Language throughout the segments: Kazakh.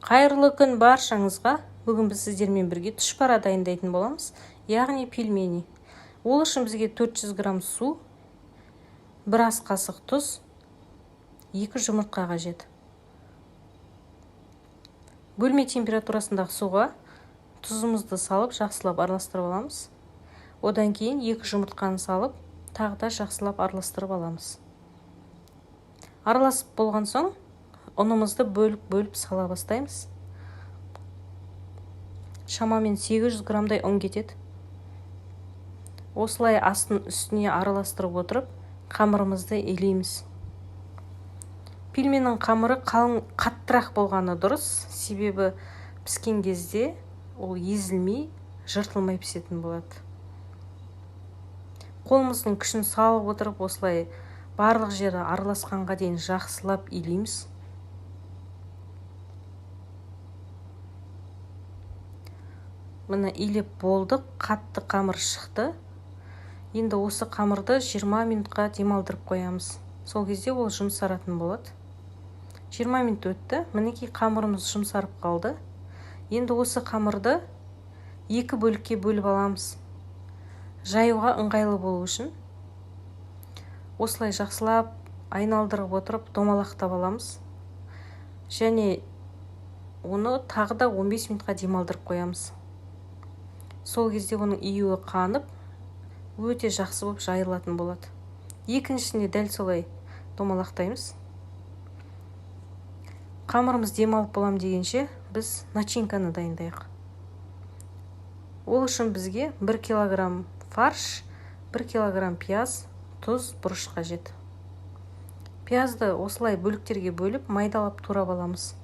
Қайырлы күн баршаңызға. Бүгін біз сіздермен бірге тұшпара дайындайтын боламыз, яғни пельмени. Ол үшін бізге 400 грамм су, 1 ас қасық тұз, 2 жұмыртқа қажет. Бөлме температурасындағы суға тұзымызды салып, жақсылап араластырып аламыз. Одан кейін 2 жұмыртқаны салып, тағы да жақсылап араластырып аламыз. Араласып болған соң ұнымызды бөліп-бөліп сала бастаймыз. Шамамен 800 граммдай ұн кетеді. Осылай астын үстіне араластырып отырып, қамырымызды илейміз. Пельменнің қамыры қалың, қаттырақ болғаны дұрыс, себебі піскен кезде ол езілмей, жыртылмай пісетін болады. Қолымыздың күшін салып отырып, осылай барлық жері араласқанға дейін жақсылап илейміз. Міне, илеп болдық, қатты қамыр шықты. Енді осы қамырды 20 минутқа демалдырып қоямыз. Сол кезде ол жұмсаратын болады. 20 минут өтті. Мінекей, қамырымыз жұмсарып қалды. Енді осы қамырды екі бөлікке бөліп аламыз. Жаюға ыңғайлы болу үшін осылай жақсылап айналдырып отырып домалақтап аламыз. Және оны тағы да 15 минутқа демалдырып қоямыз. Сол кезде оның июі қанып, өте жақсы болып жайылатын болады. Екіншісіне дәл солай домалақтаймыз. Қамырымыз демалып болам дегенше, біз начинканы дайындайық. Ол үшін бізге 1 килограмм фарш, 1 килограмм пияз, тұз, бұрыш қажет. Пиязды осылай бөліктерге бөліп, майдалап турап аламыз.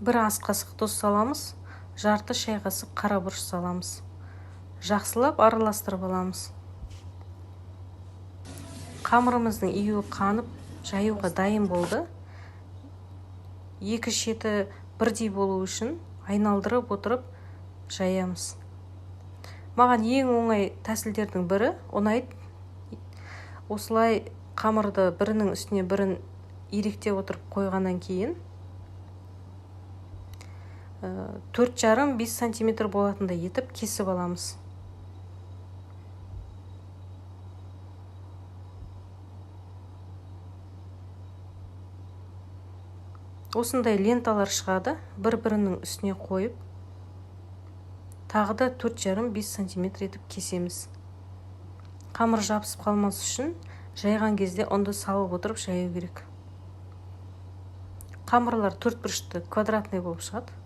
Бір ас қасық тұз саламыз, жарты шай қасық қара бұрыш саламыз. Жақсылап араластырып аламыз. Қамырымыздың июі қанып, жаюға дайын болды. Екі шеті бірдей болу үшін айналдырып отырып жаямыз. Маған ең оңай тәсілдердің бірі ұнайды. Осылай қамырды бірінің үстіне бірін иректеп отырып қойғаннан кейін төрт жарым, бес сантиметр болатындай етіп кесіп аламыз. Осындай ленталар шығады, бір-бірінің үстіне қойып, тағы да төрт жарым, бес сантиметр етіп кесеміз. Қамыр жабысып қалмас үшін жайған кезде ұнды салып отырып жаю керек. Қамырлар төрт бұрышты квадратный болып шығады.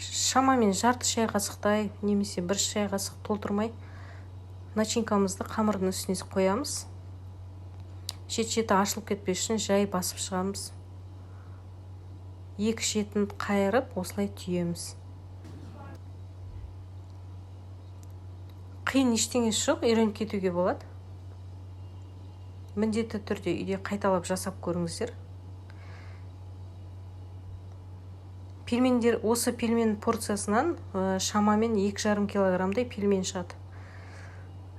Шамамен жарты шай қасықтай немесе бір шай қасық толтырмай начинкамызды қамырдың үстіне қоямыз. Шет-шеті ашылып кетпес үшін жай басып шығамыз. Екі шетін қайырып осылай түйеміз. Қиын ештеңесі жоқ, үйреніп кетуге болады. Міндетті түрде үйде қайталап жасап көріңіздер. Пельмендер, осы пельмен порциясынан шамамен екі жарым килограммдай пельмен шығады.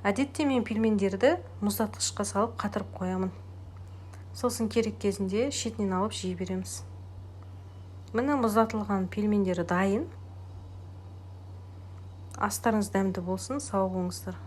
Әдетте мен пельмендерді мұздатқышқа салып қатырып қоямын. Сосын керек кезінде шетінен алып жей береміз. Міне, мұздатылған пельмендері дайын. Астарыңыз дәмді болсын, сау болыңыздар.